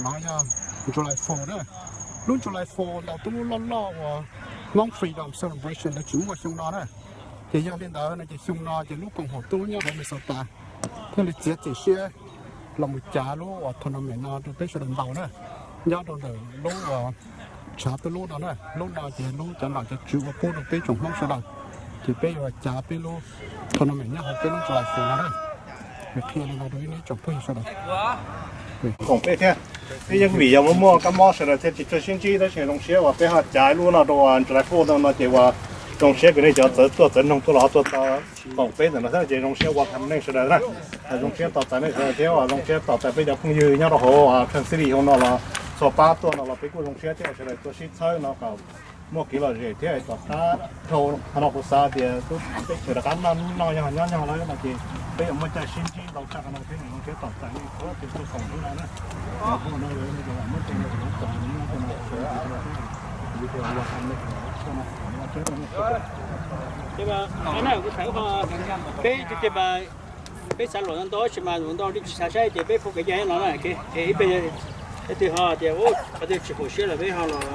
No yog July Fourth na. Lub July Fourth ntawm tub lub loj loj uas Hmoob Freedom Celebration lawv tsis muaj xyoo no na. Ces yog li ntawd no ces xyoo no ces lub koom haum tub nyob hauv Minnesota thiaj li txiav txim siab los mus cav lub uas tournament no rau peb sawv daws ntaus na. Nyob rau ntawm lub uas tshav tuj lub no na, lub no ces lub cov nom cov tswv uas pub rau peb tsoom Hmoob sawv daws, ces peb yuav cav peb lub tournament nyob hauv peb lub July Fourth no na. Qhia li no rau ib tsoom phooj ywg sawv daws. Koom peb thiab, peb yeej vim yog muaj muaj kab mob sawv daws thiaj tsis tshua sib ntsib, tab sis zoo siab uas peb ho cav lub no rau July Fourth no no ces uas zoo siab kom nej cov txawv tuaj txawv noog tuaj los ho tuaj tau koom peb ntawm no thiab ces zoo siab ua tham nej sawv daws na. Zoo siab tos txais nej sawv daws thiab uas zoo siab tos txais peb cov phooj ywg nyob rau hauv Kansas City hauv no los txhua pab tuaj no los peb kuj zoo siab thiab sawv daws tuaj sib txhawb no kom muaj kev lom zem thiab tom qab dhau no kuv xav tias peb sawv daws rov qab noj noj yog nyob nyog lawm no ces peb yuav muaj caij sib ntsib ntau tshaj no thiab zoo siab tos txais nej txhua tus tuaj koom lub no na. Peb peb xav luam ntau tab sis mas luam ntau tsis xav saib ces peb pub kev cai no na. Ib pliag twg ho tias qhov twg tsis haum siab lawm peb ho los.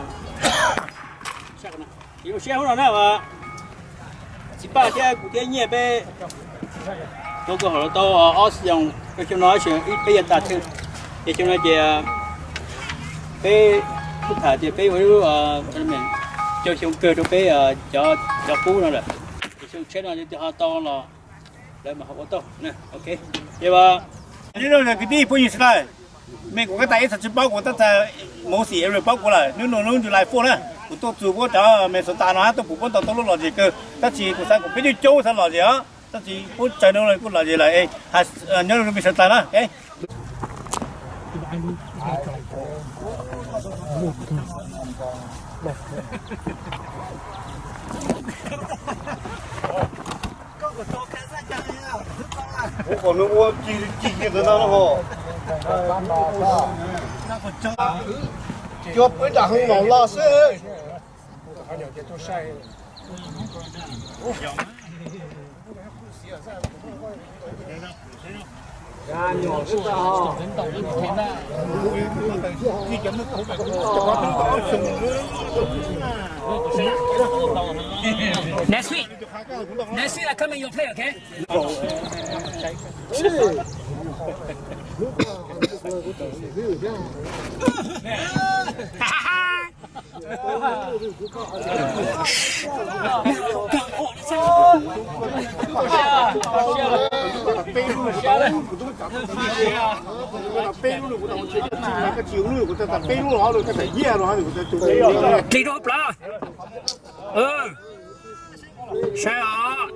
Zoo siab hnub no na, txiv Paj thiab kuv thiab Nyiaj peb tau kawg hauv los tau ob xyoos rau xyoo no, peb yuav tas thiab. Ces xyoo no ces peb kuj tham tias peb ua lub caug xyoo kawg rau peb cov qub no lawm. Ces xyoo tshiab no yog tias ho tau los lawv mam ho ua tau. Ces kwv tij phooj ywg sawv daws, mej kuv kab tas ib txhia tsis paub kuv tab txhia movie area paub kuv lawm, hnub no hnub July Fourth na, kuv tuaj txug puab cov Minnesota no hab tuaj pum puab tau tau lub lom zem kawg, tab sis kuv xav kom peb coob coob xav lom zem os, tab sis puab tsaws no kuj lom zem lawm, nyob zoo mej sawv daws na. Ua kom nws ua cig cig ntawd no ho. Cua peb nram hoo mom los xwb. Next week, next week I come and you play, okay? Dlig rau plaws. Saib os.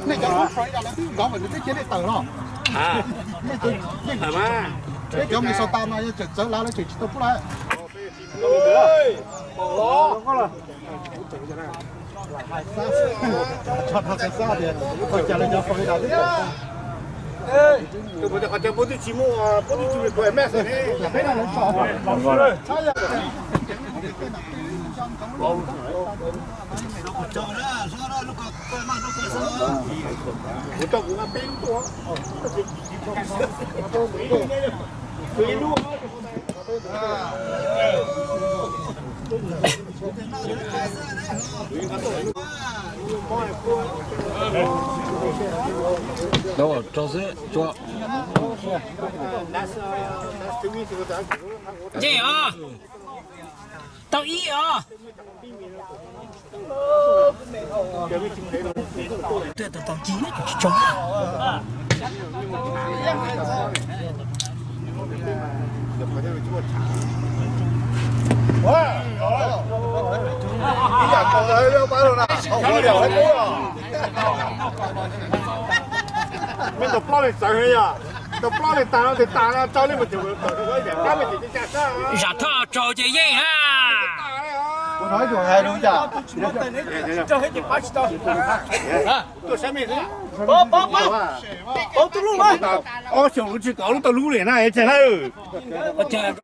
Nej cov Florida lawv twb zov mas nws twb cia nej tawm los. Nej cov Minnesota no yog tseem txawv lawv, lawv tseem tsis tau pub lawm. Nce os. Tau ib os. Twb tau tau cig tsis tso. Mej tus plaub leej txawv heev yog. Zam thoj tsaug ces yeej ha. Ob xyoos tsis kov lub tau lub li na, tseg na.